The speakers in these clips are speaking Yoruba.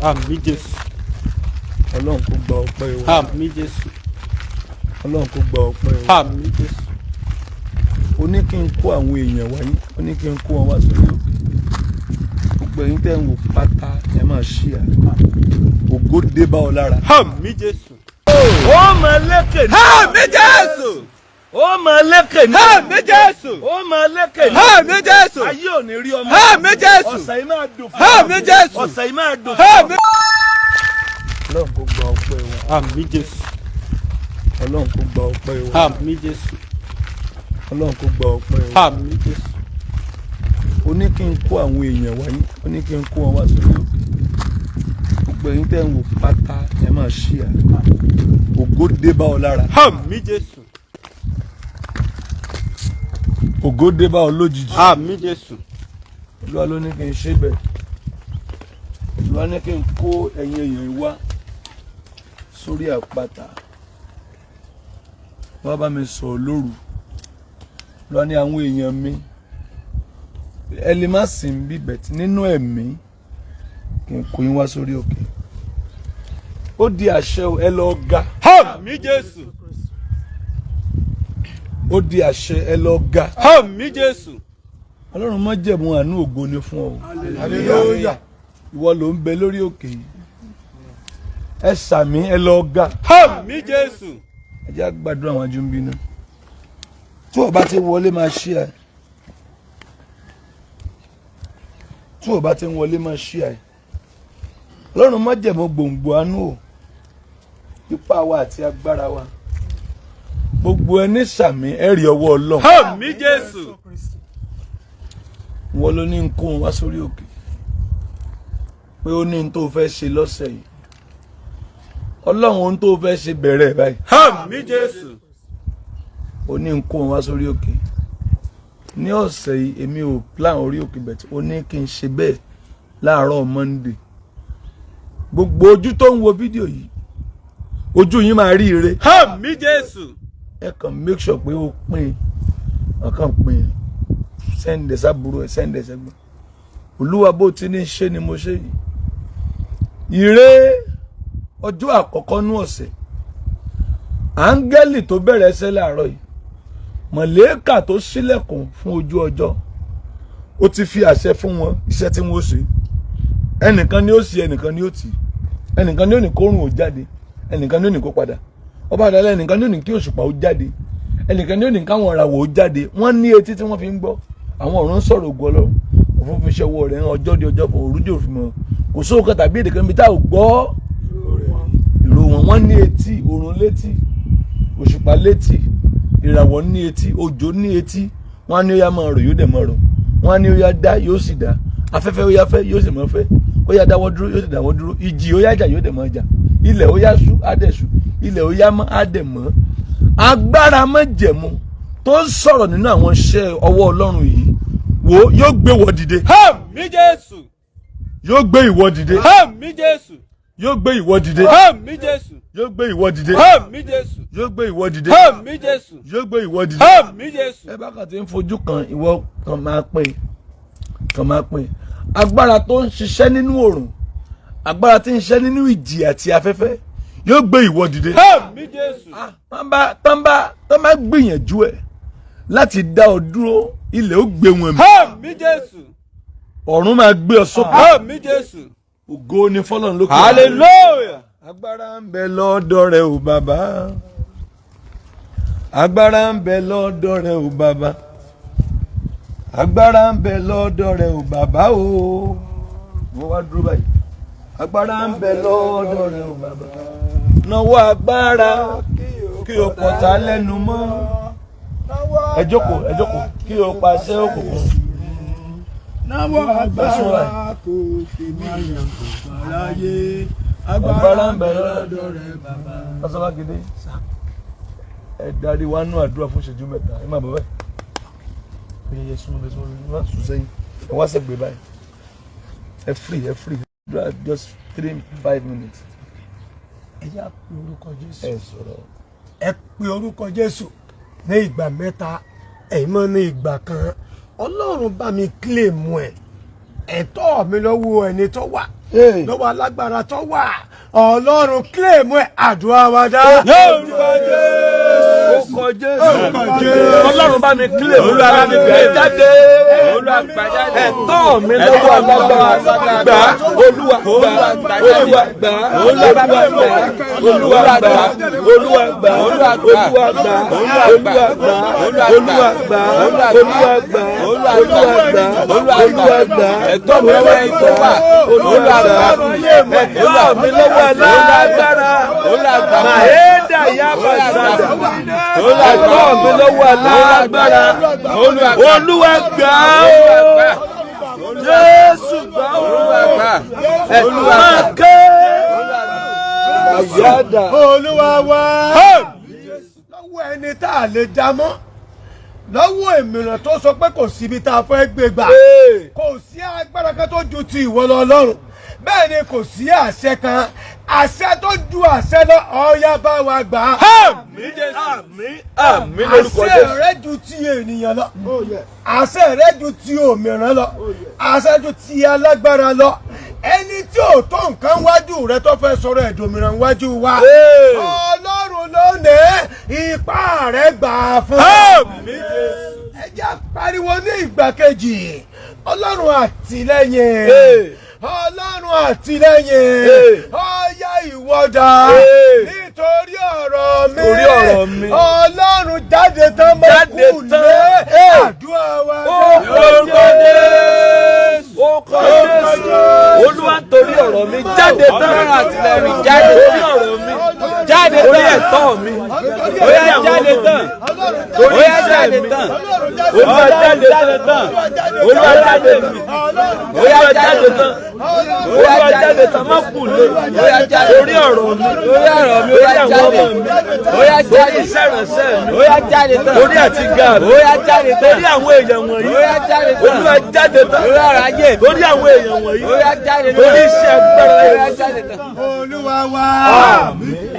Àmín Jésù. Ọlọ́run kó gba ọpẹ́ wa. Àmín Jésù. Ọlọ́run kó gba ọpẹ́ wa. Àmín Jésù. Ó ní kí n kó àwọn èèyàn wáyé, ó ní kí n kó wọn wá sórí òkè. Gbogbo ẹ̀yin tẹ́ ń wò pátá, ẹ máa ṣí à. Ògo dé bá ọ lára. Àmín Jésù. Ó máa lékè ní. Àmín Jésù. Ó máa lékè ní. Àmín Jésù. Ó máa lékè ní. Àmín Jésù. Ayé ò ní rí ọmọ. Àmín Jésù. Ọ̀sẹ̀ yìí máa dùn fún ọ. Àmín Jésù. Ọ̀sẹ̀ yìí máa dùn fún ọ. Àmín. Ọlọ́run kó gba ọpẹ́ wa. Àmín Jésù. Ọlọ́run kó gba ọpẹ́ wa. Àmín Jésù. Ọlọ́run kó gba ọpẹ́ wa. Àmín Jésù. Ó ní kí n kó àwọn èèyàn wáyé, ó ní kí n kó wọn wá sórí òkè. Gbogbo ẹ̀yin tẹ́ ń wò pátá, ẹ máa ṣí à. Ògo dé bá ọ lára. Àmín Jésù. Ògo dé bá ọ lójijì. Àmín Jésù. Olúwa ló ní kí n ṣe bẹ́ẹ̀. Olúwa ní kí n kó ẹ̀yin èèyàn yìí wá sórí àpáta, wá bá mi sọ̀rọ̀ lóru. Olúwa ní àwọn èèyàn mi, ẹ lè má sìn bí bẹ̀tì nínú ẹ̀mí, kí n kó yín wá sórí òkè. Ó di àṣẹ o, ẹ lọ ga. Àmín Jésù. Ó di àṣẹ, ẹ lọ ga. Àmín Jésù. Ọlọ́run májẹ̀mú àánú, ògo ni fún ọ. Hallelujah. Ìwọ ló ń bẹ lórí òkè yìí. Ẹ sàmí, ẹ lọ ga. Àmín Jésù. Ẹ jẹ́ á gbàdúrà. Àwọn ajú ń bínú tí o bá ti wọlé, máa ṣí ẹ. Tí o bá ti ń wọlé, máa ṣí ẹ. Ọlọ́run májẹ̀mú gbòǹgbò àánú o, ipá wa àti agbára wa, gbogbo ẹni sàmí, ẹ rí ọwọ́ Ọlọ́run. Àmín Jésù. Wọ́n ló ní ń kó wọn wá sórí òkè pé ó ní n tó fẹ́ ṣe lọ́sẹ̀ yìí. Ọlọ́run, ohun tó fẹ́ ṣe, bẹ̀rẹ̀ báyìí. Àmín Jésù. Ó ní ń kó wọn wá sórí òkè ní ọ̀sẹ̀ yìí. Èmi ò plan orí òkè bẹ̀tẹ̀, ó ní kí n ṣe bẹ́ẹ̀ láàárọ̀ Monday. Gbogbo ojú tó ń wo fídíò yìí, ojú yín máa rí ire. Àmín Jésù. Ẹ kàn make sure pé ó pín, ẹ kàn pín, send ẹ sábúrò ẹ, send ẹ sẹ́gbọ́n. Olúwa, bó ti ní ṣe ni mo ṣe yìí. Ire ọjọ́ àkọ́kọ́ nú ọ̀sẹ̀, áńgẹ́lì tó bẹ̀rẹ̀ ẹsẹ̀ láàárọ̀ yìí, mọ̀lẹ́kà tó ṣílẹ̀kùn fún ojú ọjọ́, ó ti fi àṣẹ fún wọn iṣẹ́ tí wọ́n ṣe. Ẹnìkan ni ó ṣe, ẹnìkan ni ó tì, ẹnìkan ni ó ní kórùn ó jáde, ẹnìkan ni ó ní kó padà ọba àdàlẹ́, ẹnìkan ni ó ní kí òṣùpá ó jáde, ẹnìkan ni ó ní káwọn ìràwọ̀ ó jáde. Wọ́n ní etí tí wọ́n fi ń gbọ́. Àwọn ọ̀run ń sọ̀rọ̀ ògo Ọlọ́run, òfin fi ṣe ọwọ́ rẹ̀ hàn. Ọjọ́ di ọjọ́ fún òrùjò fún mọ́. Kò sóhun kan tàbí èdè kan bí tá ò gbọ́ ìró wọn. Wọ́n ní etí, òrùn létí, òṣùpá létí, ìràwọ̀ ní etí, òjò ní etí. Wọ́n á ní ó yá, máa rọ̀, yóò dẹ̀ máa rọ̀. Wọ́n á ní ó yá, dá, yóò sì dá. Afẹ́fẹ́, ó yá fẹ́, yóò sì máa fẹ́. Ó yá, dáwọ́ dúró, yóò sì dáwọ́ dúró. Ìjì, ó yá jà, yóò dẹ̀ máa jà. Ilẹ̀, ó yá ṣú, á dẹ̀ ṣú. Ilẹ̀, ó yá mọ́, á dẹ̀ mọ́. Agbára májẹ̀mú tó ń sọ̀rọ̀ nínú àwọn iṣẹ́ ọwọ́ Ọlọ́run yìí, wo, yóò gbé wọ dìde. Àmín Jésù. Yóò gbé ìwọ dìde. Àmín Jésù. Yóò gbé ìwọ dìde. Àmín Jésù. Yóò gbé ìwọ dìde. Àmín Jésù. Yóò gbé ìwọ dìde. Àmín Jésù. Yóò gbé ìwọ dìde. Àmín Jésù. Ẹ bá kàn ti ń fojú kan, ìwọ kan máa pín, kan máa pín. Agbára tó ń ṣiṣẹ́ nínú òrùn, agbára tí ń ṣiṣẹ́ nínú ìjì àti afẹ́fẹ́, yóò gbé ìwọ dìde. Àmín Jésù. Tán bá gbìyànjú ẹ̀ láti dá ọ dúró, ilẹ̀ ó gbé wọn mì. Àmín Jésù. Ọ̀run máa gbé ọ sókè. Àmín Jésù. Ògo ni fọ́lọ́run lókè. Hallelujah. Agbára ń bẹ lọ́dọ̀ rẹ̀ ò bàbá. Agbára ń bẹ lọ́dọ̀ rẹ̀ ò bàbá. Agbára ń bẹ lọ́dọ̀ rẹ̀ ò bàbá o. Wọ́n wá dúró báyìí. Agbára ń bẹ lọ́dọ̀ rẹ̀ ò bàbá. Nawọ́ agbára kí o pọ̀tá lẹ́nu mọ́. Ẹ jókòó, ẹ jókòó, kí o pàṣẹ òkùnkùn. Nawọ́ agbára kò tèmi láyé. Agbára ń bẹ lọ́dọ̀ rẹ̀ bàbá. Lọ́sọ̀bágidé, ẹ darí wa nú àdúrà fún ìṣẹ́jú 3. Ẹ máa bọ̀ báyìí. Ó yẹ, yẹ, súnmọ́ bẹ́ẹ̀, súnmọ́ bẹ́ẹ̀, má sùn sẹ́yìn. Ẹ wá sẹ́gbẹ̀ẹ́ báyìí. Ẹ free, ẹ free. Àdúrà, just 3, 5 minutes. Ẹ yá, pe orúkọ Jésù. Ẹ sọ̀rọ̀. Ẹ pe orúkọ Jésù ní ìgbà mẹ́ta, ẹ̀yin mọ́ ní ìgbà kan. Ọlọ́run, bá mi claim ẹ̀. Ẹ̀tọ́ mi lọ́wọ́ ẹni tó wà, lọ́wọ́ alágbára tó wà, Ọlọ́run claim ẹ̀. Àdúrà wa dá. Orúkọ Jésù. Orúkọ Jésù. Ọlọ́run bá mi kílè. Olúwa bá mi gbé claim. jáde. Olúwa gbà jáde. Ẹ̀tọ́ mi lọ́wọ́ alágbára gbà. Olúwa gbà. Olúwa gbà. Olúwa gbà. Olúwa gbà. Olúwa gbà. Olúwa gbà. Olúwa gbà. Olúwa gbà. Olúwa gbà. Olúwa gbà. Olúwa gbà. Ẹ̀tọ́ mi lọ́wọ́ ẹni tó wà. Olúwa gbà. Ẹ̀tọ́ mi lọ́wọ́ alágbára. Olúwa gbà. Màhédà yaba sàdà. Ẹ̀tọ́ mi lọ́wọ́ alágbára. Olúwa gbà ó. Jésù gbà ó. Ẹ̀tọ́ máa ké. Àyàdà. Olúwa wa, lọ́wọ́ ẹni tá a lè dá mọ́, lọ́wọ́ èmìràn tó sọ pé kò síbi tá a fẹ́ gbé gbà, kò sí agbára kan tó ju ti ìwọ lọ Ọlọ́run. Bẹ́ẹ̀ ni kò sí àṣẹ kan, àṣẹ tó ju àṣẹ lọ, ọ̀ya bá wa gbà á. Àmín, àmín, àmín lórúkọ Àṣẹ Jésù. rẹ ju ti ènìyàn lọ, àṣẹ rẹ ju ti òmìrán lọ, àṣẹ ju ti alágbára lọ. Ẹni tí ò tó nǹkan wájú rẹ tó fẹ́ sọ̀rọ̀ ẹ̀dùnmíràn wájú wa, Ọlọ́run lónìí, ipá rẹ gbà á fún. Ẹ jẹ́ pariwo ní ìgbà kejì: Ọlọ́run àtìlẹ́yìn, Ọlọ́run àtìlẹ́yìn, ọ̀yá ìwọ́dà nítorí ọ̀rọ̀ mi. Torí ọ̀rọ̀ mi. Ọlọ́run jáde tán mọ́ Jáde kú tán. lé àdúrà wa. Orúkọ Jésù. Orúkọ Jésù. Olúwa, torí ọ̀rọ̀ mi jáde tán. Ọlọ́run àtìlẹ́yìn jáde Torí tán. ọ̀rọ̀ mi. Jáde Torí tán. ẹ̀tọ́ mi. Ó yá jáde tán. Torí Ó yá iṣẹ́ jáde mi. tán. Olúwa jáde tán. Olúwa jáde tán. Ó yá Olúwa jáde jáde tán. Olúwa jáde tán, má kù lé. Ó yá jáde. Torí ọ̀rọ̀ mi. Lórí ọ̀rọ̀ mi, ó Torí yá àwọn jáde. ọmọ mi. Ó yá Torí jáde. iṣẹ́ ìránṣẹ́ mi. Ó yá jáde tán. Torí àti ga mi. Ó yá jáde tán. Torí àwọn èèyàn wọ̀nyí. Ó yá jáde tán. Olúwa jáde tán. Lórí ọ̀rọ̀ ayé mi. Torí àwọn èèyàn wọ̀nyí. Ó yá jáde tán. Torí iṣẹ́ agbára Ó yá rẹ̀. jáde tán. Olúwa wa,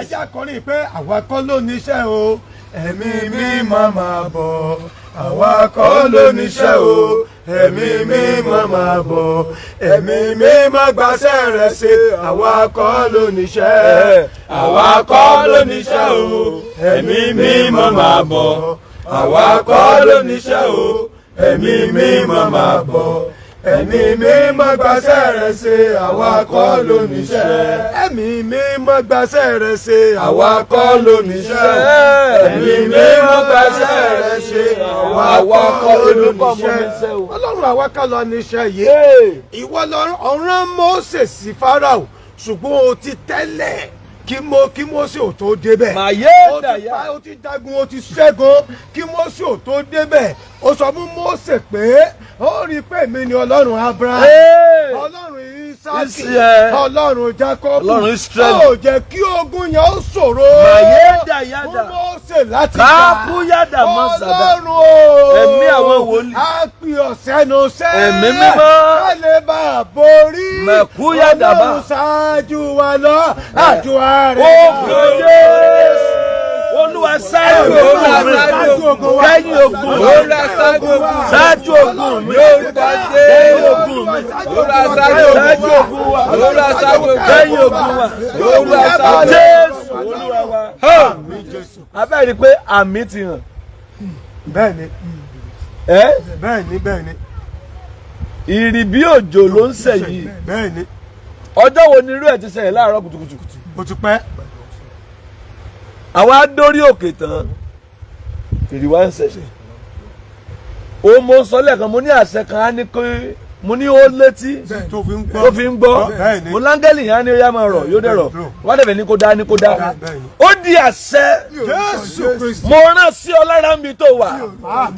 ẹ jẹ́ akọrin pé àwa kọ́ ló níṣẹ́ o, Ẹ̀mí Mímọ́ máa bọ̀. Àwa kọ́ ló níṣẹ́ o, Ẹ̀mí Mímọ́ máa bọ̀. Ẹ̀mí Mímọ́ gbaṣẹ́ rẹ̀ ṣe. Àwa kọ́ ló níṣẹ́. Àwa kọ́ ló níṣẹ́ o, Ẹ̀mí Mímọ́ máa bọ̀. Àwa kọ́ ló níṣẹ́ o, Ẹ̀mí Mímọ́ máa bọ̀. Ẹ̀mí Mímọ́ gbaṣẹ́ rẹ̀ ṣe. Àwa kọ́ ló níṣẹ́. Ẹ̀mí Mímọ́ gbaṣẹ́ rẹ̀ ṣe. Àwa kọ́ ló níṣẹ́. Ẹ̀mí Mímọ́ gbaṣẹ́ rẹ̀ ṣe. Àwa kọ́ ló níṣẹ́. Ọlọ́run, àwa kọ́ ló níṣẹ́ yìí. Ìwọ lọ ọ̀ràn Mósè sí Fáráò, ṣùgbọ́n o ti tẹ́lẹ̀ kí Mósè ò tó débẹ̀. Màyé Ó ti dàyà. pa, ó ti jagun, ó ti ṣẹ́gun kí Mósè ò tó débẹ̀. Ó sọ fún Mósè pé ó rí i pé èmi ni Ọlọ́run Abraham, Ọlọ́run Isaki, Israel. Ọlọ́run Jacob. Ọlọ́run Israel. Ó jẹ́ kí ogun yẹn ó ṣòro Màyé dàyàdà. fún Mósè láti gbà. Káàkúyàdà mọ́sàdà. Ọlọ́run o, Ẹ̀mí àwọn wòlíì. Á pè ọ̀sẹ́nu sẹ́. Ẹ̀mí Mímọ́. Ká lè bá a borí. Mẹ̀kúyàdàbà. Ọlọ́run ṣáájú wa lọ, àdúrà rẹ̀. Ó kọ Jésù. Olúwa, ṣáájú ogun mi. Ṣáájú ogun wa. Kẹ́yìn ogun mi. Olúwa, ṣáájú ogun mi. Ṣáájú ogun mi. Lórúkọ Kẹ́yìn Jésù. ogun mi. Olúwa, ṣáájú Ṣáájú ogun wa. Olúwa, ṣáájú ogun. Kẹ́yìn ogun wa. Olúwa, ṣáájú ogun. Jésù Olúwa wa. Abẹ́rẹ́ rí i pé àmì ti hàn. Bẹ́ẹ̀ni. Ẹ́ Bẹ́ẹ̀ni, bẹ́ẹ̀ni. Ìrì bí òjò ló ń sẹ̀ yìí. Bẹ́ẹ̀ni. Ọjọ́ wo ni irú ẹ̀ ti ṣẹlẹ̀ láàárọ̀ kùtùkùtù? O ti pẹ́. Àwa dórí òkè tán, ìrì wa ń sẹ̀. Ó mo sọ lẹ́ẹ̀kan, mo ní àṣẹ kan á ní kí mo ní ó létí Tó fi ń gbọ́. tó fi ń gbọ́. Bẹ́ẹ̀ni. Mo láńgẹ́lì yẹn á ní ó yá máa rọ̀, yóò dẹ̀ rọ̀. Wọ́n dẹ̀ fẹ́ ní kó dá, ní kó dá. Bẹ́ẹ̀ni. Ó di àṣẹ. Jésù Kristi. Mo rán sí ọ lára mi tó wà,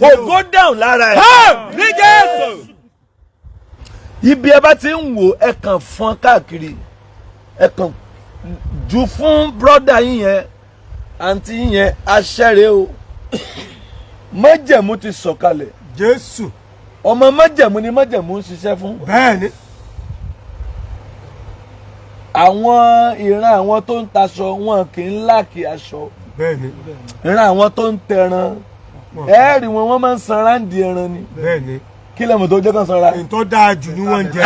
ògo dáhùn lára ẹ̀. Ní Jésù. Ibi ẹ bá ti ń wò, ẹ kàn fọn káàkiri, ẹ kàn jù fún brother yín yẹn, àǹtí yín yẹn. Aṣẹ́rẹ́ o, májẹ̀mú ti sọ̀kalẹ̀. Jésù. Ọmọ májẹ̀mú ni májẹ̀mú ń ṣiṣẹ́ fún. Bẹ́ẹ̀ni. Àwọn ìran àwọn tó ń taṣọ, wọn kì í láàkì aṣọ. Bẹ́ẹ̀ni. Ìran àwọn tó ń tẹran, ẹ̀ẹ́rì wọn, wọ́n máa ń san ráǹdì ẹran ni. Bẹ́ẹ̀ni. Kí lẹ́mọ̀ tó jẹ́ kán sanra? Ntọ́ dáa jù ni wọ́n ń jẹ.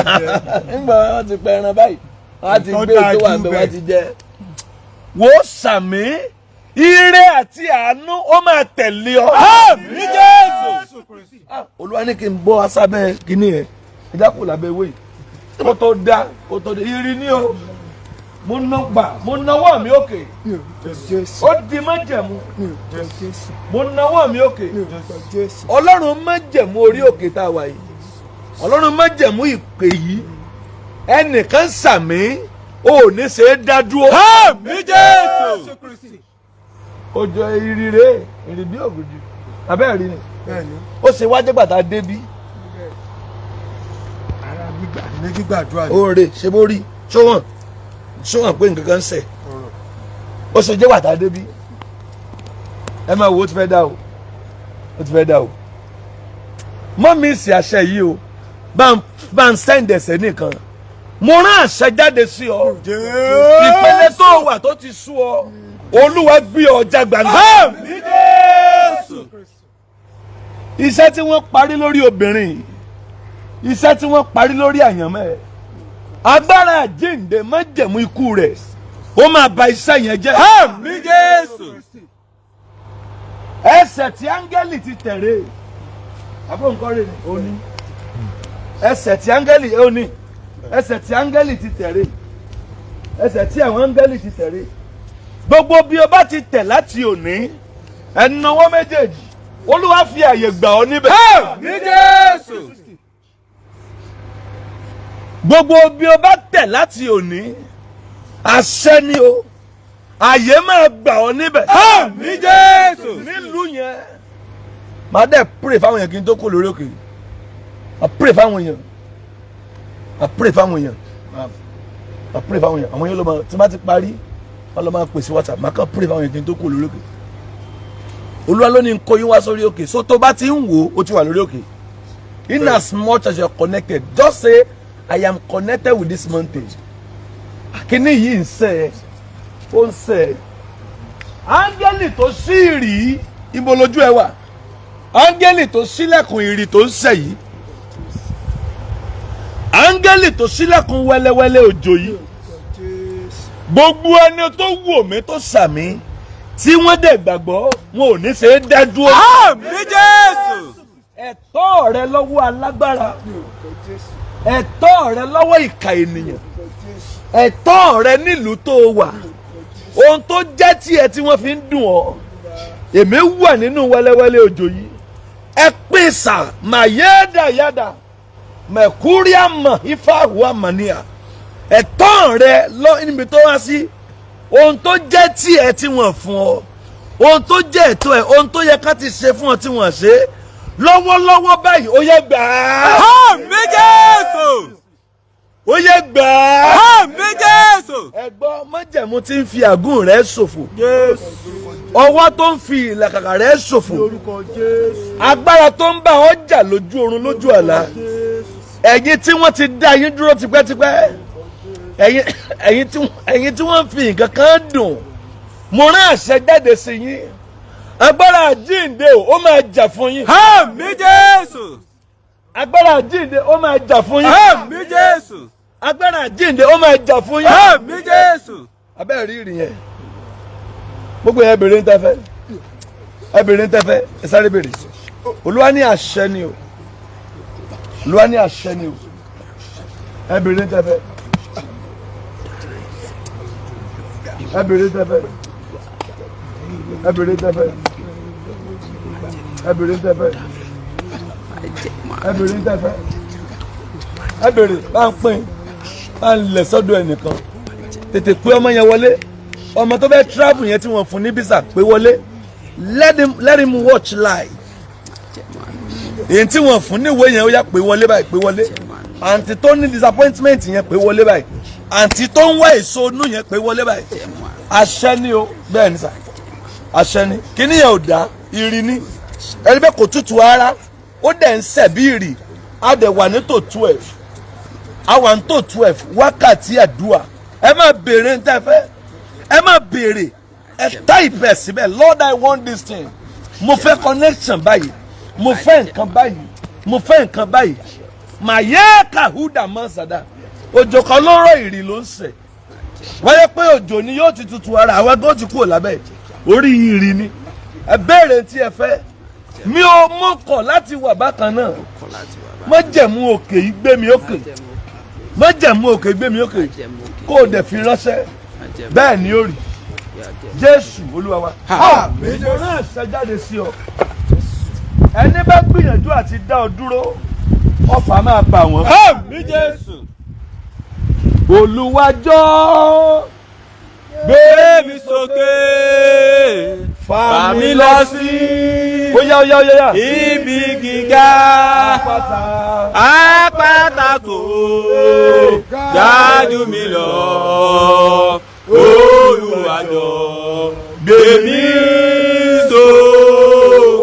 Nígbà wọn ti pẹ ẹran báyìí, wọn ti Tó gbé dáa tó wà jù bẹ́ẹ̀, bẹ́ẹ̀. wọ́n ti jẹ. Wò ó sàmí, ire àti àánú ó máa tẹ̀lé ọ. Àmín Jésù. Ah, Olúwa ní kí n bọ́ asábẹ́ kínní ẹ̀, ẹja kò lábẹ́ ewé yìí kó tó dá, kó tó dé irin ní o. Mo ná gbà, mo náwó mi òkè, ó di májẹ̀mú. Mo náwó mi òkè, Ọlọ́run májẹ̀mú orí òkè tá a wà yìí, Ọlọ́run májẹ̀mú ìpè yìí. Ẹnìkan sàmí, ò ní ṣe é dá dúró. Àmín Jésù. Ojú ìrì rè, ìrì bí ògùdù abẹ́ rí ni. Ó ṣe wájú gbàtà débí. Ní gbígbàdúrà ni. Ó rè ṣe bó rí ṣóhàn ṣóhàn pé nǹkan kan ń ṣe. Ó ṣe jẹ́ wàtá débí. Ẹ máa wo, ó ti fẹ́ dá o, ó ti fẹ́ dá o. Mọ́ mi sì àṣẹ yìí o, bá ń send ẹsẹ̀ nìkan. Mo rán àṣẹ jáde sí ọ. Ìpele tó wà tó ti sú ọ, Olúwa gbé ọ já gbangba. Àmín Jésù. Iṣẹ́ tí wọ́n parí lórí obìnrin yìí, iṣẹ́ tí wọ́n parí lórí àyànmọ́ ẹ̀, agbára àjíǹde májẹ̀mú ikú rẹ̀, ó máa ba iṣẹ́ yẹn jẹ́. Àmín Jésù. Ẹsẹ̀ tí áńgẹ́lì ti tẹ̀rẹ̀ àbúrò nǹkan rẹ̀ ni ó ní ẹsẹ̀ tí áńgẹ́lì ó ní ẹsẹ̀ tí áńgẹ́lì ti tẹ̀rẹ̀, ẹsẹ̀ tí àwọn áńgẹ́lì ti tẹ̀rẹ̀. Gbogbo bí o bá ti tẹ̀ láti òní, ẹnáwó méjèèjì, Olúwa fi àyè gbà ọ́ níbẹ̀. Àmín Jésù. Gbogbo bí o bá tẹ̀ láti òní, àṣẹ ni o, àyè máa gbà ọ́ níbẹ̀. Àmín Jésù. Nílùú yẹn, màá dẹ̀ pray fáwọn èèyàn kí n tó kó lórí òkè. Màá pray fáwọn èèyàn, màá pray fáwọn èèyàn, màá pray fáwọn èèyàn. Àwọn èèyàn ló máa tí má ti parí, wọ́n lọ máa pè sí WhatsApp. Màá kàn pray fáwọn èèyàn kí n tó kó lórí òkè. Olúwa ló ní n kó yín wá sórí òkè. So tó bá ti ń wò ó, ti wà lórí òkè. In as much as you are connected, just say, "I am connected with this mountain." Kíní yìí ń sẹ́ ẹ, ó ń sẹ́ ẹ. Áńgẹ́lì tó ṣí ìrì, ibo lójú ẹ wà? Áńgẹ́lì tó ṣílẹ̀kùn ìrì tó ń sẹ̀ yìí, áńgẹ́lì tó ṣílẹ̀kùn wẹ́lẹ́wẹ́lẹ́ òjò yìí, gbogbo ẹni tó wò mí, tó sàmí, tí wọ́n dẹ̀ gbàgbọ́, wọn ò ní ṣe é dá dúró. Àmín Jésù. Ẹ̀tọ́ rẹ lọ́wọ́ alágbára, ẹ̀tọ́ rẹ lọ́wọ́ ìkà ènìyàn, ẹ̀tọ́ rẹ nílùú tó wà, ohun tó jẹ́ tiẹ̀ tí wọ́n fi ń dùn ọ́, èmi wà nínú wẹ́lẹ́wẹ́lẹ́ òjò yìí. Ẹ pèsè màyédàyàdà mẹkúríàmà ifáhùwà màníà. Ẹ̀tọ́ rẹ lọ níbi tó wá sí, ohun tó jẹ́ tiẹ̀ tí wọ́n fún ọ, ohun tó jẹ́ ẹ̀tọ́ ẹ̀, ohun tó yẹ ká ti ṣe fún ọ tí wọ́n ṣe lọ́wọ́lọ́wọ́ báyìí, ó yẹ gbà á. Àmín Jésù. Ó yẹ gbà á. Àmín Jésù. Ẹ̀gbọ́n májẹ̀mú tí ń fi àgùn rẹ̀ ṣòfò, ọwọ́ tó ń fi ìlàkàkà rẹ̀ ṣòfò, agbára tó ń bá ọ jà lójú oorun, lójú àlá, ẹ̀yin tí wọ́n ti dá yín dúró tipẹ́tipẹ́, ẹ̀yin tí wọ́n fi nǹkan kan dùn, mo rán àṣẹ jáde sí yín. Agbára àjíǹde o, ó máa jà fún yín. Àmín Jésù. Agbára àjíǹde, ó máa jà fún yín. Àmín Jésù. Agbára àjíǹde, ó máa jà fún yín. Àmín Jésù. Abẹ́rẹ́ rí ìrìn yẹn. Gbogbo yẹn, bèrè ń tẹ́fẹ́, ẹ bèrè ń tẹ́fẹ́, ẹ sáré bèrè. Olúwa ní àṣẹ ni o, Olúwa ní àṣẹ ni o. Ẹ bèrè ń tẹ́fẹ́, ẹ bèrè ń tẹ́fẹ́, ẹ bèrè ń tẹ́fẹ́, ẹ bèrè ń tẹ́fẹ́, ẹ bèrè ń tẹ́fẹ́, ẹ bèrè. Bá ń pín, bá ń lẹ̀ sọ́dọ̀ ẹnìkan. Tètè pé ọmọ yẹn wọlé, ọmọ tó fẹ́ travel yẹn tí wọ́n fún ní visa, pé wọlé. Let him watch live. Èyí tí wọ́n fún níwèé yẹn, ó yá, pé wọlé báyìí, pé wọlé. Àǹtí tó ní disappointment yẹn, pé wọlé báyìí. Àǹtí tó ń wá èso inú yẹn, pé wọlé báyìí. Àṣẹ ni o. Bẹ́ẹ̀ ni sà, àṣẹ ni. Kíní yẹn ò dá ìrì ni. Ẹni bẹ́ẹ̀ kò tútù ara, ó dẹ̀ ń sẹ̀ bí ìrì. Á dẹ̀ wà ní tó 12, a wà ní tó 12 wákàtí àdúrà. Ẹ má béèrè ní tẹ́ fẹ́, ẹ má béèrè. Ẹ type ẹ̀ síbẹ̀: "Lord, I want this thing." Mo fẹ́ connection báyìí, mo fẹ́ nǹkan báyìí. Mo fẹ́ nǹkan báyìí. Màyé kàhúdà mọ́ sàdá. Òjò kan ló rọ̀, ìrì ló ń sẹ̀. Wáyé pé òjò ni yóò ti tutù ara àwọn ẹgbẹ́ ó ti kúrò lábẹ́ orí ìrì ni. Ẹ béèrè tí ẹ fẹ́. Mi ò mọ̀kọ̀ láti wà bákan náà. Májẹ̀mú òkè yìí gbé mi òkè. Májẹ̀mú òkè gbé mi òkè. Kó o dẹ̀ fi ránṣẹ́. Bẹ́ẹ̀ ni ó rí. Jésù Olúwa wa. Àmín. Mo rán àṣẹ jáde sí ọ. Ẹni bá gbìyànjú àti dá ọ dúró, ọfà máa bà wọ́n. Àmín Jésù. Olúwa jọ̀ọ́ Gbé mi sókè. Fà mí lọ sí Ó yá, ó yá, ó yá, yá. ibi gíga. Àpáta. Àpáta tó ga jù mí lọ. Olúwa jọ̀ọ́ gbé mi sókè.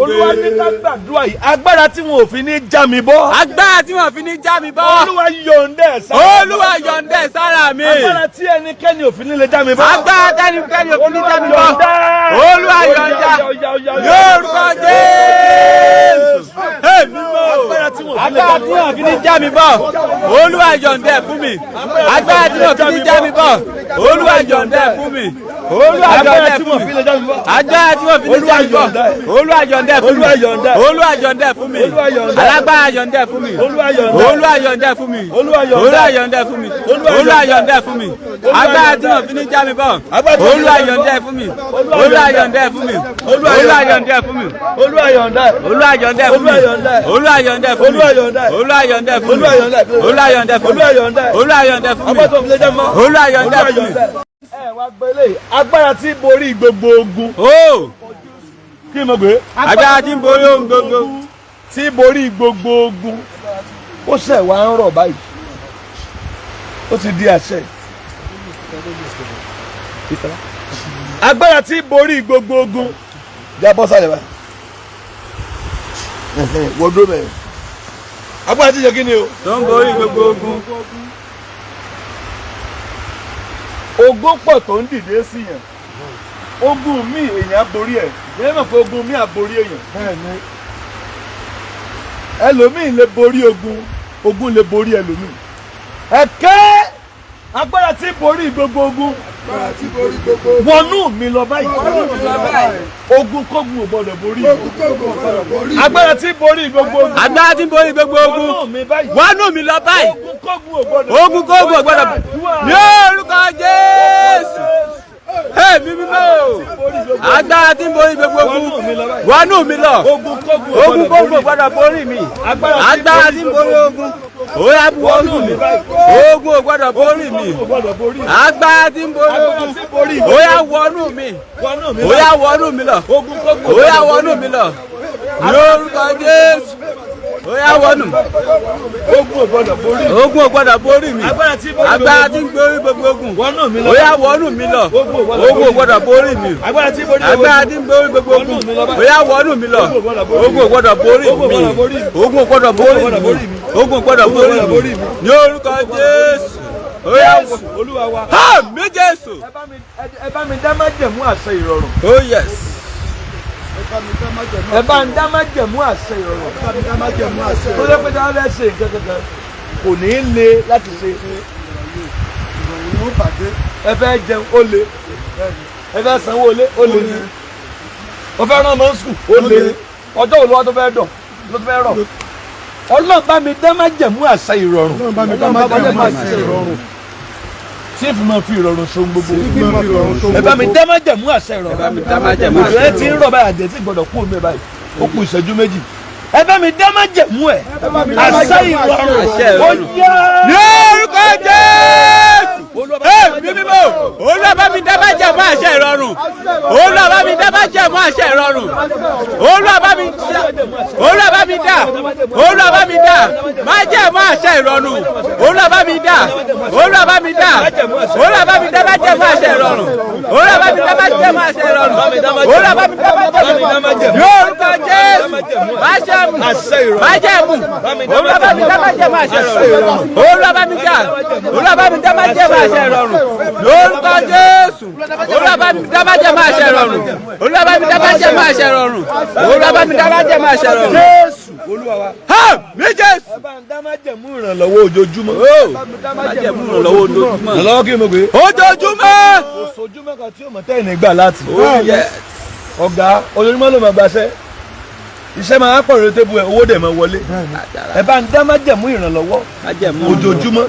Olúwa ní ká gbàdúrà yìí, agbára tí wọn ò fi ní já mi bọ́. Agbára tí wọ́n fi ní já mi bọ́. Olúwa yọ̀ǹda ẹ̀ sára. Olúwa yọ̀ǹda ẹ̀ sára mi. Agbára tí ẹnikẹ́ni ò fi ní lè já mi bọ́. Agbára tẹ́nikẹ́ni ò fi ní já mi bọ́. Yọ̀ǹda. Olúwa yọ̀ǹda. Ó yá, ó yá, ó yá, ó yá. Lórúkọ Jésù. Èmi mọ̀. Agbára tí wọn ò fi lè Agbára tí wọ́n fi ní já mi bọ́. Olúwa yọ̀ǹda ẹ̀ fún mi. Agbára tí wọ́n fi ní já mi bọ́. Olúwa yọ̀ǹda ẹ̀ fún mi. Olúwa Agbára yọ̀ǹda ẹ̀ tí fún wọn ò mi. fi lè já mi bọ́. Agbára tí wọ́n fi ní já mi bọ́. Olúwa yọ̀ǹda ẹ̀. Olúwa yọ̀ǹda ẹ̀ fún mi. Olúwa yọ̀ǹda ẹ̀. Olúwa yọ̀ǹda ẹ̀ fún mi. Olúwa yọ̀ǹda ẹ̀. Alágbára yọ̀ǹda ẹ̀ fún mi. Olúwa yọ̀ǹda ẹ̀. Olúwa yọ̀ǹda ẹ̀ fún mi. Olúwa yọ̀ǹda ẹ̀. Olúwa yọ̀ǹda ẹ̀ fún mi. Olúwa Olúwa yọ̀ǹda ẹ̀. yọ̀ǹda ẹ̀ fún mi. Agbára tí wọ́n fi ní já mi bọ́. Agbára tí wọ́n fi ní Olúwa já mi bọ́. yọ̀ǹda ẹ̀ fún mi. Olúwa Olúwa yọ̀ǹda yọ̀ǹda ẹ̀ fún mi. Olúwa Olúwa yọ̀ǹda ẹ̀. yọ̀ǹda ẹ̀ fún mi. Olúwa yọ̀ǹda ẹ̀. Olúwa yọ̀ǹda ẹ̀ fún mi. Olúwa yọ̀ǹda ẹ̀. Olúwa yọ̀ǹda ẹ̀ fún mi. Olúwa yọ̀ǹda ẹ̀. Olúwa yọ̀ǹda ẹ̀ fún mi. Olúwa yọ̀ǹda ẹ̀. Olúwa yọ̀ǹda ẹ̀ fún mi. Olúwa yọ̀ǹda ẹ̀. Olúwa yọ̀ǹda ẹ̀ fún mi. Agbára tó fi lè já mi bọ́. Olúwa yọ̀ǹda ẹ̀ Olúwa fún mi. yọ̀ǹda ẹ̀. Ẹ wá gbọ́ eléyìí, agbára tí borí gbogbo ogun. Ó Kí ni mo gbé? Agbára tí ń borí ohun gbogbo. Tí borí gbogbo ogun. Ó ṣẹ̀ wá ń rọ̀ báyìí. Ó ti di àṣẹ. Agbára tí borí gbogbo ogun. Já bọ́ sálẹ̀ báyìí. Wọ́n dúró bẹ́ẹ̀. Agbára tí ṣe kí ni o? Tó ń borí gbogbo ogun. Ogun pọ̀ tó ń dìde sí yàn. Ogun míì èèyàn á borí ẹ̀. Ìyẹn mọ̀ pé ogun míì á borí èèyàn. Bẹ́ẹ̀ni. Ẹlòmíì lè borí ogun, ogun lè borí ẹlòmíì. Ẹ̀kẹ́ agbára tí borí gbogbo ogun Agbára tí borí gbogbo wọnú mi lọ báyìí. Wọnú mi lọ báyìí. Ogun kógun ò gbọdọ̀ borí mi. Ogun kógun ò gbọdọ̀ borí mi. Agbára tí borí gbogbo ogun Agbára tí ń borí gbogbo ogun. wọnú mi báyìí. Wọnú mi lọ báyìí. Ogun kógun ò gbọdọ̀ Ogun kógun ò gbọdọ̀ ní orúkọ Jésù. Èmi mímọ́ o. Agbára tí ń borí gbogbo ogun. Wọnú mi lọ. Ogun kógun ò Ogun gbọdọ̀ kógun ò gbọdọ̀ borí mi. Agbára tí ń borí ogun. Ó yá wọnú mi. Ogun ò gbọdọ̀ borí mi. ò gbọdọ̀ borí mi. Agbára tí ń borí Agbára ogun. tí ń borí Ó yá wọnú mi. wọnú mi Ó yá wọnú mi lọ. Ogun kógun Ó yá wọnú mi lọ. Ní orúkọ Jésù. Ó yá wọnú. Ogun ò gbọdọ̀ borí mi. Ogun ò gbọdọ̀ borí mi. Agbára tí borí Agbára tí ń borí gbogbo ogun. wọnú mi lọ. Ó yá wọnú mi lọ. Ogun ò gbọdọ̀ borí mi. Agbára tí borí Agbára tí ń borí gbogbo ogun. Ó yá wọnú mi lọ. Ogun ò gbọdọ̀ borí mi. Ogun ò gbọdọ̀ borí mi. Ogun ò gbọdọ̀ borí mi. Ní orúkọ Jésù. Ó yá Jésù Olúwa wa. Àmín Jésù. Ẹ bá mi dá májẹ̀mú àṣẹ ìrọ̀rùn. Oh yes. Ẹ bá ń dá májẹ̀mú àṣẹ ìrọ̀rùn. Bá mi dá májẹ̀mú àṣẹ. Tó jẹ́ pé tí wọ́n fẹ́ ṣe nǹkan kankan kò ní í le láti ṣe. Ìrọ̀rùn ni ó bàdé. Ẹ fẹ́ jẹun ó le. Ẹ fẹ́ sanwó ilé ó le. Ó fẹ́ rán ọmọ sùkúù ó le. Ọjọ́ wo ló wá tó fẹ́ dọ̀ ló tó fẹ́ rọ̀? Ọlọ́run bá mi dá májẹ̀mú àṣẹ ìrọ̀rùn. Ọlọ́run bá mi dá májẹ̀mú àṣẹ ìrọ̀rùn. Tí èèfì máa fi ìrọ̀rùn ṣohun gbogbo. Tí mo fi ìrọ̀rùn ṣohun Ẹ bá mi gbogbo. dá májẹ̀mú àṣẹ ìrọ̀rùn. Ẹ bá mi dá májẹ̀mú Òjò àṣẹ ẹ ti ń rọ̀ báyìí, àjẹ́ tí gbọ́dọ̀ kú omi ẹ̀ báyìí. Ó kù ìṣẹ́jú méjì. Ẹ bá mi dá májẹ̀mú ẹ̀. Àṣẹ ìrọ̀rùn. Àṣẹ Ó ìrọ̀rùn. yá. Ní orúkọ Jésù. Èmi mímọ́. Olúwa bá mi dá májẹ̀mú àṣẹ ìrọ̀rùn. Olúwa bá mi dá májẹ̀mú àṣẹ ìrọ̀rùn. Olúwa bá mi dá. Olúwa bá mi dá. Olúwa bá mi dá. Májẹ̀mú àṣẹ ìrọ̀rùn. Olúwa bá mi dá. Olúwa bá mi dá. Olúwa bá mi dá májẹ̀mú àṣẹ ìrọ̀rùn. Olúwa bá mi dá májẹ̀mú àṣẹ ìrọ̀rùn. Olúwa bá mi dá májẹ̀mú. Ní orúkọ Jésù. Májẹ̀mú. Májẹ̀mú. Olúwa bá mi dá májẹ̀mú àṣẹ ìrọ̀rùn. Olúwa bá mi dá. Olúwa bá mi dá májẹ̀mú àṣẹ ìrọ̀rùn. Lórúkọ Jésù. Olúwa bá mi dá májẹ̀mú àṣẹ ìrọ̀rùn. Olúwa bá mi dá májẹ̀mú àṣẹ ìrọ̀rùn. Olúwa bá mi dá májẹ̀mú àṣẹ ìrọ̀rùn. Jésù Jésù Olúwa wa. Àmín Jésù. Ẹ bá ń dá májẹ̀mú ìrànlọ́wọ́ ojoojúmọ́. Májẹ̀mú ìrànlọ́wọ́ ojoojúmọ́. Ìrànlọ́wọ́ kí ni mo gbé. Ojoojúmọ́. Kò sójúmọ́ kan tí yóò mọ̀ tẹ́yìn nígbà láti. Oh yes. Ọ̀gá, ojoojúmọ́ ló máa gbaṣẹ́. Iṣẹ́ máa pọ̀ lórí tébù ẹ̀, owó dẹ̀ máa wọlé. Ẹ bá ń dá májẹ̀mú ìrànlọ́wọ́ Májẹ̀mú ojoojúmọ́.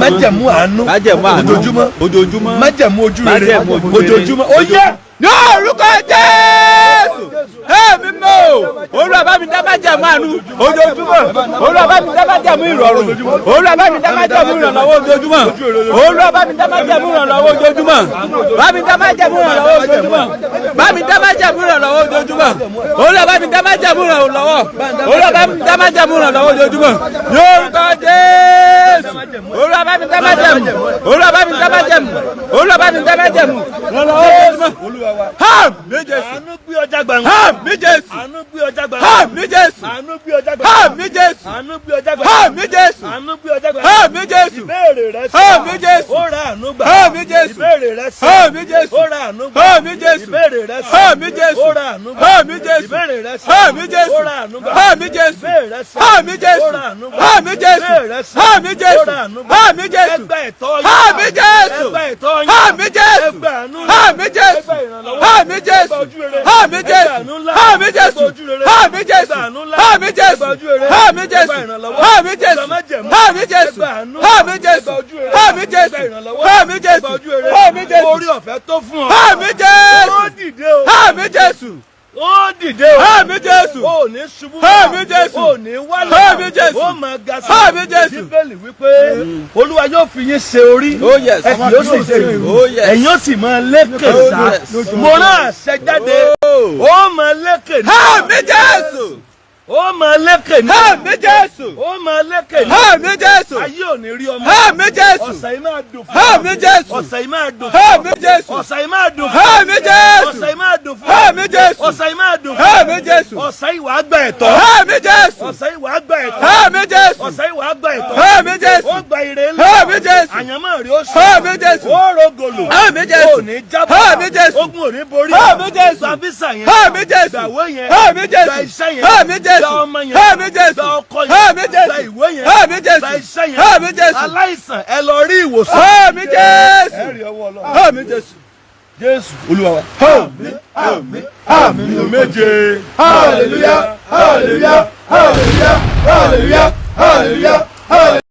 Májẹ̀mú àánú Májẹ̀mú àánú. ojoojúmọ́. Ojoojúmọ́. Májẹ̀mú ojú rere Májẹ̀mú ojú rere. ojoojúmọ́. Ó yẹ. Ní orúkọ Jésù. Ẹ̀mí mọ́ o. Olúwa bá mi dá májẹ̀mú àánú ojoojúmọ́. Olúwa bá mi dá májẹ̀mú ìrọ̀rùn. Olúwa bá mi dá májẹ̀mú ìrànlọ́wọ́ ojoojúmọ́. Olúwa bá mi dá májẹ̀mú ìrànlọ́wọ́ ojoojúmọ́. Bá mi dá májẹ̀mú ìrànlọ́wọ́ ojoojúmọ́. Bá mi dá májẹ̀mú ìrànlọ́wọ́ ojoojúmọ́. Olúwa bá mi dá májẹ̀mú ìrànlọ́wọ́. Olúwa bá mi dá májẹ̀mú ìrànlọ́wọ́ ojoojúmọ́. Ní orúkọ Jésù. Olúwa bá mi dá májẹ̀mú. Olúwa bá mi dá májẹ̀mú. Olúwa bá mi dá májẹ̀mú ìrànlọ́wọ́ ojoojúmọ́. Olúwa wa. Àmín Jésù. Àánú gbé ọjà gbangba. Àmín Jésù. Àánú gbé ọjà gbangba. Àmín Jésù. Àánú gbé ọjà gbangba. Àmín Jésù. Àánú gbé ọjà gbangba. Àmín Jésù. Àánú gbé ọjà gbangba. Àmín Jésù. Ìbéèrè rẹ sọ. Àmín Jésù. Ó ra àánú gbà. Àmín Jésù. Ìbéèrè rẹ sọ. Àmín Jésù. Ó ra àánú gbà. Àmín Jésù. Ìbéèrè rẹ sọ. Àmín Jésù. Ó ra àánú gbà. Àmín Jésù. Ìbéèrè rẹ sọ. Àmín Jésù. Ó ra àánú gbà. Àmín Jésù. Ìbéèrè rẹ sọ. Àmín Jésù. Ó ra àánú gbà. Àmín Jésù. Ìbéèrè rẹ sọ. Àmín Jésù. Ó ra àánú gbà. Àmín Jésù. Ẹ gba ẹ̀tọ́ yín. Àmín Jésù. Ẹ gba ẹ̀tọ́ yín. Àmín Jésù. Ẹ gba àánú ńlá. Àmín Jésù. Ẹ gba ìrànlọ́wọ́. Àmín Jésù. Ẹ gba ojú rere. Àmín Ẹ gba Jésù. àánú ńlá. Àmín Ẹ gba Jésù. ojú rere. Àmín Ẹ Jésù. gba àánú ńlá. Àmín Ẹ Jésù. gba ojú rere. Àmín Ẹ gba Jésù. ìrànlọ́wọ́. Àmín Ẹ Jésù. gba májẹ̀mú. Àmín Jésù. Ẹ gba àánú. Àmín Ẹ Jésù. gba ojú rere. Àmín Ẹ gba Jésù. ìrànlọ́wọ́. Àmín Ẹ Jésù. gba ojú rere. Àmín Jésù. Orí ọ̀fẹ́ tó fún ọ. Àmín Jésù. Ó dìde o. Àmín Jésù. Ó dìde o. Àmín Jésù. Ó ní ṣubú. Àmín Jésù. Ó ní wálẹ̀. Àmín Jésù. Ó máa ga sí. Àmín Jésù. Bíbélì wípé Olúwa yóò fi yín ṣe orí. Oh yes. Ẹ kì yóò sì ṣe ìlú. Oh yes. Ẹ̀yin ó sì máa lékè Oh sá. yes. Mo rán àṣẹ jáde. Oh. Ó máa lékè ní. Àmín Jésù. Ó máa lékè ní. Àmín Jésù. Ó máa lékè ní. Àmín Jésù. Ayé ò ní rí ọmọ. Àmín Jésù. Ọ̀sẹ̀ yìí máa dùn fún ọ. Àmín Jésù. Ọ̀sẹ̀ yìí máa dùn fún ọ. Àmín Jésù. Ọ̀sẹ̀ yìí máa dùn fún ọ. Àmín Jésù. Ọ̀sẹ̀ yìí máa dùn fún ọ. Àmín Jésù. Ọ̀sẹ̀ yìí máa dùn fún ọ. Àmín Jésù. Ọ̀sẹ̀ yìí wàá gba ẹ̀tọ́. Àmín Jésù. Ọ̀sẹ̀ yìí wàá gba ẹ̀tọ́. Àmín Jésù. Ọ̀sẹ̀ yìí wàá gba ẹ̀tọ́. Àmín Jésù. Ó gba ire ńlá. Àmín Jésù. Àyànmọ́ rí ó sọ. Àmín Jésù. Ó rogolo. Àmín Jésù. Ó ní jábọ̀. Àmín Jésù. Ogun ò ní borí. Àmín Jésù. Gba físà yẹn. Àmín Jésù. Gba ìwé yẹn. Àmín Jésù. Gba iṣẹ́ yẹn. Àmín Jésù. Gba ọmọ yẹn. Àmín Jésù. Gba ọkọ yẹn. Àmín Jésù. Gba ìwé yẹn. Àmín Jésù. Gba iṣẹ́ yẹn. Àmín Jésù. Aláìsàn ẹ lọ rí ìwòsàn. Àmín Jésù. Ẹ rí ọwọ́ Ọlọ́run. Àmín Jésù. Jésù Olúwa wa. Àmín, àmín, àmín. Méje. Hallelujah, hallelujah, hallelujah, hallelujah, hallelujah, hallelujah.